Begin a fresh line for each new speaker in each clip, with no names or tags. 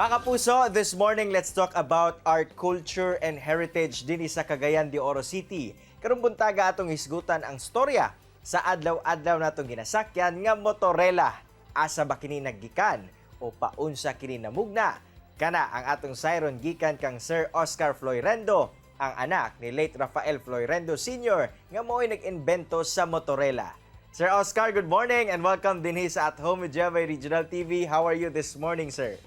Mga kapuso, this morning, let's talk about our culture and heritage dinhi sa Cagayan de Oro City. Karong buntaga, atong hisgutan ang storya sa adlaw-adlaw natong ginasakyan nga motorela. Asa ba kini naggikan o paunsa kini namugna? Kana ang atong sayron gikan kang Sir Oscar Floirendo, ang anak ni late Rafael Floirendo Sr. nga mo'y nag-imbento sa motorela. Sir Oscar, good morning and welcome dinhi sa At Home with Gemma Regional TV. How are you this morning, sir?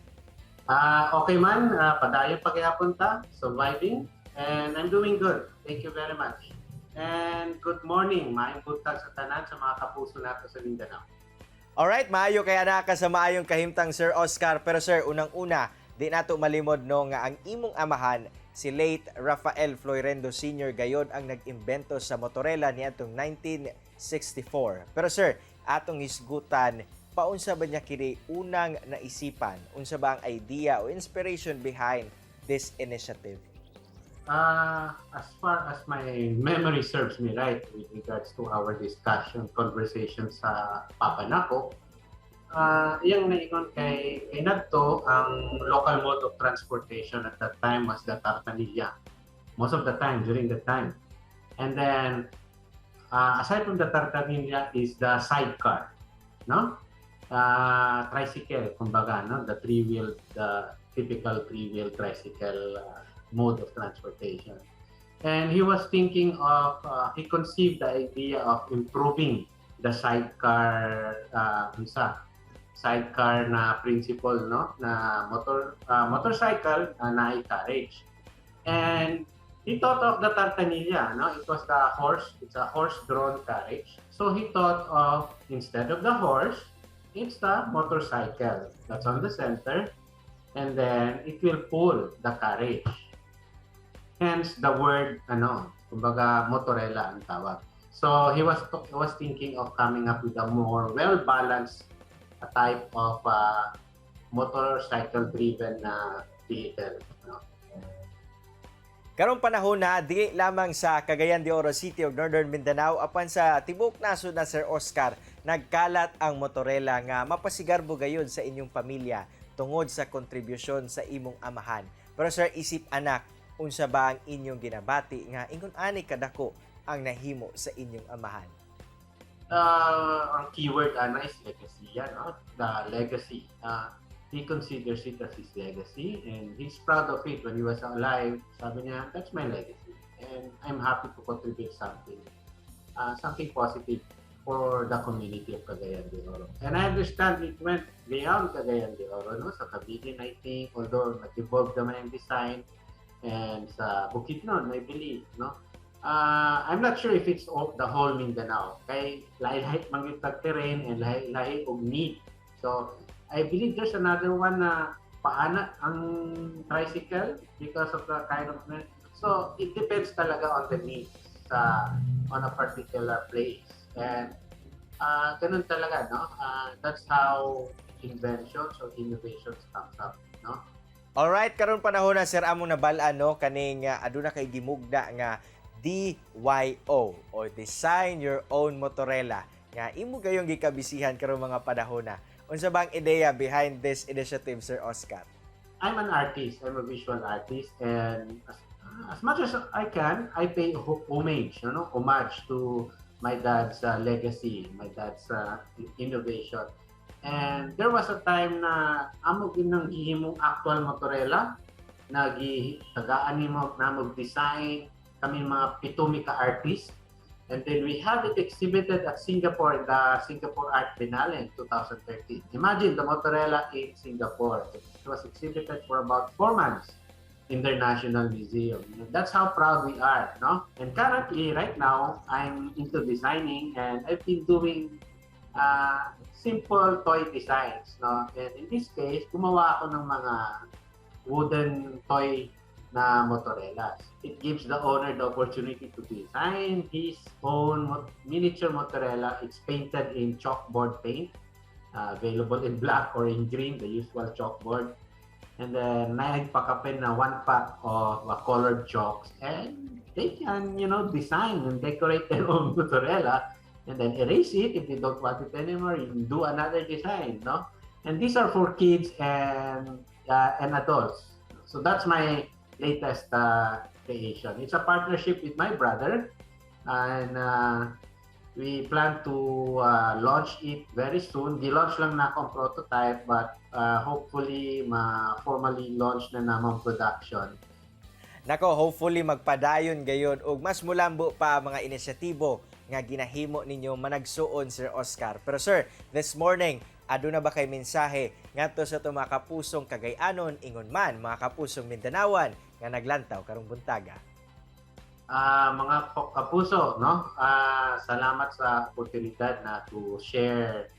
Ah, okay man, padayon pa gihapon ta, surviving, and I'm doing good. Thank you very much. And good morning, maayong buntag sa tanan sa mga kapuso nato sa Mindanao.
Alright, maayo kay ana ka sa maayong kahimtang, Sir Oscar. Pero sir, unang-una, di nato malimod, no, nga ang imong amahan, si late Rafael Floirendo Sr. gayod ang nag-imbento sa motorela niadtong 1964. Pero sir, atong hisgutan, paunsa ba niya kini unang naisipan? Unsa ba ang idea o inspiration behind this initiative?
As far as my memory serves me right with regards to our discussion, conversation sa papa nako, iyang naingon kay nadto ang local mode of transportation at that time was the tartanilla. Most of the time, during the time. And then, aside from the tartanilla is the sidecar, no? Tricycle, kumbaga, no? The three-wheel, the typical three-wheel tricycle mode of transportation. And he was thinking of, he conceived the idea of improving the sidecar, unsa, sidecar na principle, no? Na motorcycle na carriage. And he thought of the tartanilla, no? It was the horse, it's a horse-drawn carriage. So he thought of, instead of the horse, it's the motorcycle that's on the center, and then it will pull the carriage. Hence the word, ano, kumbaga motorela ang tawag. So he was thinking of coming up with a more well-balanced type of motorcycle-driven na vehicle. No?
Karong panahon na, di lamang sa Cagayan de Oro City ug Northern Mindanao apan sa tibuok nasod na, Sir Oscar, nagkalat ang motorela nga mapasigarbo gayud sa inyong pamilya tungod sa kontribusyon sa imong amahan. Pero sir, isip anak, unsa ba ang inyong ginabati nga ingon ani kadako ang nahimo sa inyong amahan?
Ang keyword ana is legacy yan, no? The legacy. He considers it as his legacy and he's proud of it when he was alive. Sabi niya, "That's my legacy. And I'm happy to contribute something positive for the community of Cagayan de Oro." And I understand it went beyond Cagayan de Oro, no? Sa Cavite, I think, although nag-evolve naman yung design, and sa Bukidnon, I believe, no? I'm not sure if it's all, the whole Mindanao. Kay lahi-lahi man gyud tag terrain and lahi-lahi og need. So, I believe there's another one na paana ang tricycle because of the kind of, so it depends talaga on the needs sa on a particular place and ganun talaga, no? That's how inventions or innovations comes up, no?
Alright, karon panahon na, sir, among nabal-an, no, kaning aduna kay gimugna nga DYO o Design Your Own Motorela nga imo kayong gikabisihan karong mga panahon na. Unsa ba ang ideya behind this initiative, Sir Oscar?
I'm an artist. I'm a visual artist, and as much as I can, I pay homage to my dad's legacy, my dad's innovation. And there was a time na amo gyud nang gihimong actual motorela, nagi tagaan nimo namog design kami mga pito mi ka artist. And then we had it exhibited at Singapore in the Singapore Art Biennale in 2013. Imagine the motorela in Singapore. It was exhibited for about 4 months in their national museum. That's how proud we are, no? And currently, right now, I'm into designing and I've been doing simple toy designs, no? And in this case, gumawa ako ng mga wooden toy na motorelas. It gives the owner the opportunity to design his own miniature motorela. It's painted in chalkboard paint, available in black or in green, the usual chalkboard. And then, nagpakapin na one pack of colored chalks and they can design and decorate their own motorela and then erase it if they don't want it anymore. You can do another design, no? And these are for kids and and adults. So that's my latest creation. It's a partnership with my brother, and we plan to launch it very soon. Gi-launch lang nako ang prototype, but hopefully ma-formally launch na namang production.
Nako, hopefully magpadayon gayon ug mas mulambo pa ang mga inisyatibo nga ginahimo ninyo managsuon, Sir Oscar. Pero sir, this morning, aduna ba kay mensahe ngadto sa atong mga kapusong Cagayanon, ingon man mga kapusong Mindanawan nga naglantaw karong buntaga?
Ah, mga kapuso, no? Ah, salamat sa oportunidad na to share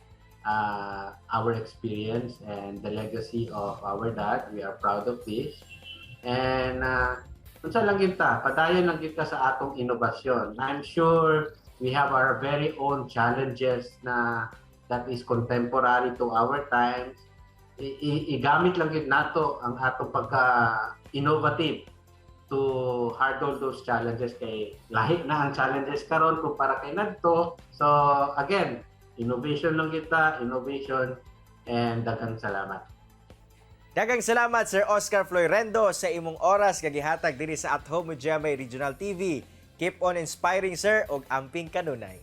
our experience and the legacy of our dad. We are proud of this. And unsa lang gyud ta, padayon lang gyud ta sa atong inobasyon. I'm sure we have our very own challenges na that is contemporary to our times. Igamit lang gyud nato ang atong pagka innovative to hurdle those challenges kay lahi na ang challenges karon kumpara kay ngadto. So again, innovation lang kita, innovation, and daghang salamat.
Daghang salamat, Sir Oscar Floirendo, sa imong oras nga gihatag dinhi sa At Home with GMA Regional TV. Keep on inspiring, sir, ug amping kanunay.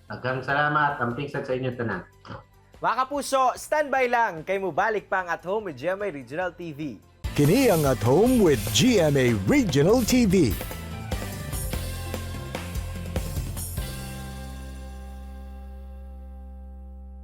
Daghang salamat, amping sad sa inyo tanan.
Mga kapuso, standby lang kay mubalik pa ang At Home with GMA Regional TV.
Kini ang At Home with GMA Regional TV.